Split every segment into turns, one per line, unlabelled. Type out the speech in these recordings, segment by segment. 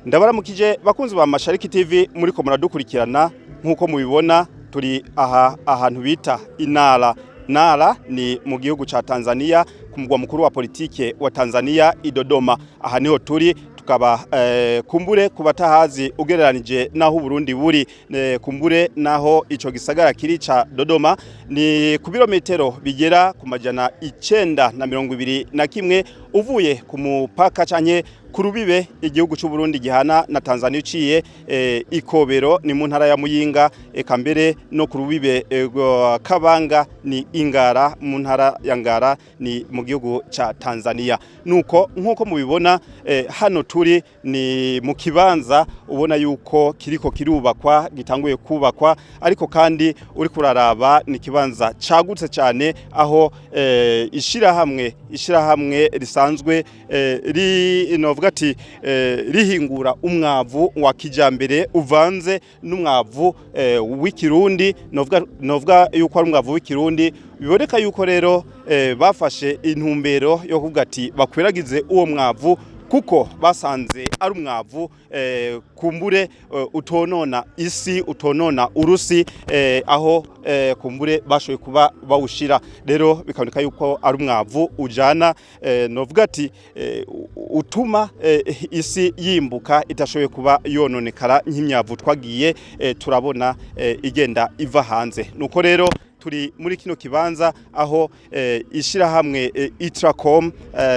Ndabaramukije bakunzi ba Mashariki TV muriko muradukurikirana. Nk'uko mubibona, turi aha ahantu bita Inara. Nara ni mu gihugu ca Tanzania, ku mugwa mukuru wa politike wa Tanzania, i Dodoma. Aha niho turi, tukaba kumbure ku batahazi, ugereranije naho Burundi buri, kumbure naho ico gisagara kiri ca Dodoma, ni ku birometero bigera ku 921 uvuye ku mupaka canke ku rubibe igihugu cy'u Burundi gihana na Tanzania, uciye Ikobero, ni mu ntara ya Muyinga, eka mbere no ku rubibe rwa Kabanga, ni Ingara, mu ntara ya Ngara, ni mu gihugu ca Tanzania. Nuko nkuko mubibona, hano turi ni mu kibanza ubona yuko kiriko kirubakwa, gitanguye kubakwa, ariko kandi uri kuraraba ni kibanza cagutse cyane, aho ishirahamwe risanzwe ri novuga ati rihingura umwavu wa kijambere uvanze n'umwavu w'ikirundi. Novuga yuko ari umwavu w'ikirundi. Biboneka yuko rero bafashe intumbero yo kuvuga ati bakwiragize uwo mwavu, kuko basanze ari umwavu kumbure utonona isi, utonona urusi, aho kumbure bashoboye kuba bawushira. Rero bikaboneka yuko ari umwavu ujana, novuga ati utuma isi yimbuka, idashoboye kuba yononekara nk'imyavu twagiye turabona igenda iva hanze. Nuko rero turi muri kino kibanza aho ishirahamwe Itracom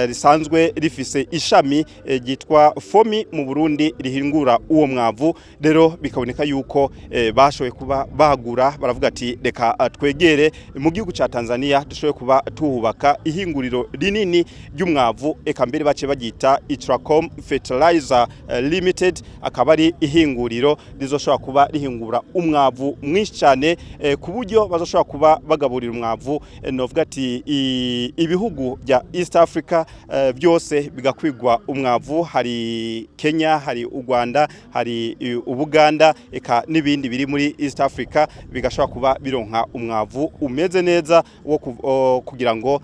risanzwe rifise ishami ryitwa Fomi mu Burundi, rihingura uwo mwavu. Rero bikaboneka yuko bashoboye kuba bagura, baravuga ati reka twegere mu gihugu ca Tanzania, dushoboye kuba tuhubaka ihinguriro rinini ry'umwavu, eka mbere bace bagita Itracom Fertilizer Limited. Akaba ari ihinguriro rizoshobora kuba rihingura umwavu mwinshi cyane, ku buryo bazoshobora kuba bagaburira umwavu, novuga ati ibihugu bya East Africa byose bigakwigwa umwavu. Hari Kenya, hari u Rwanda, hari Ubuganda, eka n'ibindi biri muri East Africa bigashobora kuba bironka umwavu umeze neza wo kugira ngo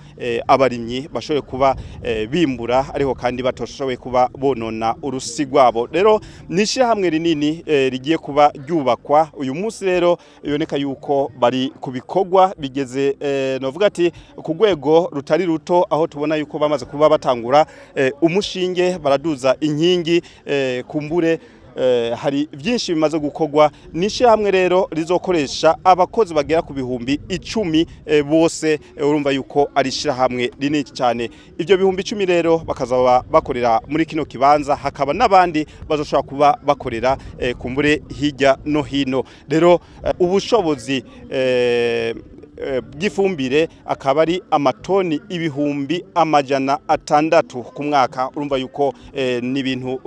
abarimyi bashobore kuba bimbura, ariko kandi batoshoboye kuba bonona urusi rwabo. Rero ni ishyirahamwe rinini rigiye kuba ryubakwa uyu munsi. Rero biboneka yuko bari ku bikorwa bigeze, novuga ati ku rwego rutari ruto, aho tubona yuko bamaze kuba batangura umushinge, baraduza inkingi, kumbure hari byinshi bimaze gukorwa. Ni ishyirahamwe rero rizokoresha abakozi bagera ku 10,000 bose. Urumva yuko ari ishyirahamwe rinini cyane. Ibyo 10,000 rero bakazaba bakorera muri kino kibanza, hakaba n'abandi bazoshobora kuba bakorera kumbure hirya no hino. Rero ubushobozi bw'ifumbire akaba ari amatoni 600,000 ku mwaka. Urumva yuko ni ibintu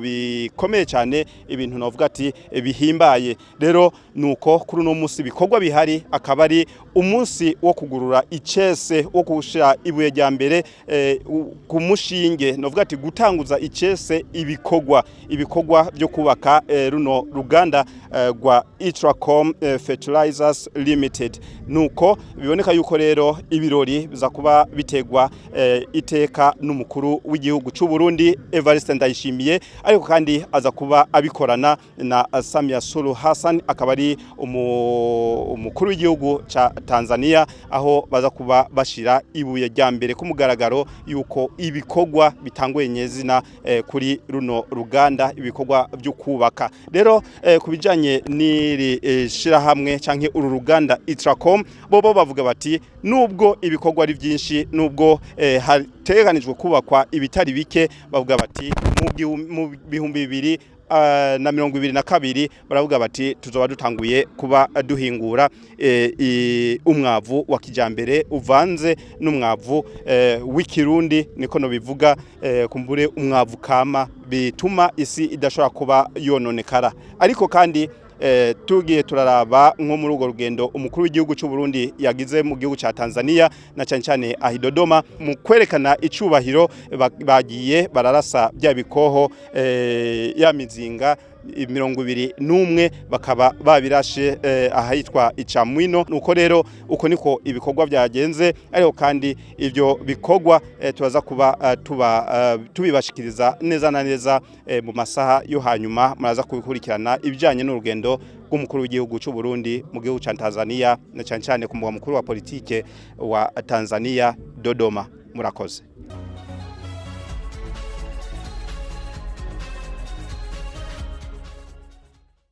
bikomeye cyane, ibintu navuga ati bihimbaye. Rero nuko kuri uno munsi ibikorwa bihari akaba ari umunsi wo kugurura icese, wo gushira ibuye rya mbere ku mushinge, navuga ati gutanguza icese ibikorwa byo kubaka runo ruganda rwa Itracom Fertilizers Limited. Nuko biboneka yuko rero ibirori biza kuba bitegwa iteka n'umukuru w'igihugu cy'u Burundi, Evariste Ndayishimiye, ariko kandi aza kuba abikorana na Samia Suluhu Hassan, akaba ari umukuru w'igihugu ca Tanzania, aho baza kuba bashira ibuye rya mbere ku mugaragaro yuko ibikorwa bitanguye nyezina kuri runo ruganda, ibikorwa byo kubaka. Rero ku bijanye n'iri shirahamwe canke uru ruganda Itracom, bobo bavuga bati nubwo ibikorwa ari byinshi, nubwo hateganijwe kubakwa ibitari bike, bavuga bati mu 2022, baravuga bati tuzoba dutanguye kuba duhingura umwavu wa kijambere uvanze n'umwavu w'ikirundi, niko no bivuga, kumbure umwavu kama bituma isi idashobora kuba yononekara. Ariko kandi tugiye turaraba nko muri urwo rugendo umukuru w'igihugu cy'u Burundi yagize mu gihugu ca Tanzania, na cyane cyane ahi Dodoma, mu kwerekana icubahiro, bagiye bararasa bya bikoho, ya mizinga. 21 bakaba babirashe ahitwa Icamwino. Nuko rero uko niko ibikorwa byagenze, ariko kandi ivyo bikorwa tubaza kuba tuba tubibashikiriza neza na neza mu masaha yo hanyuma. Muraza kubikurikirana ibijanye n'urugendo rw'umukuru w'igihugu cy'u Burundi mu gihugu ca Tanzania, na cyane cyane ku mugwa mukuru wa politike wa Tanzania, Dodoma. Murakoze.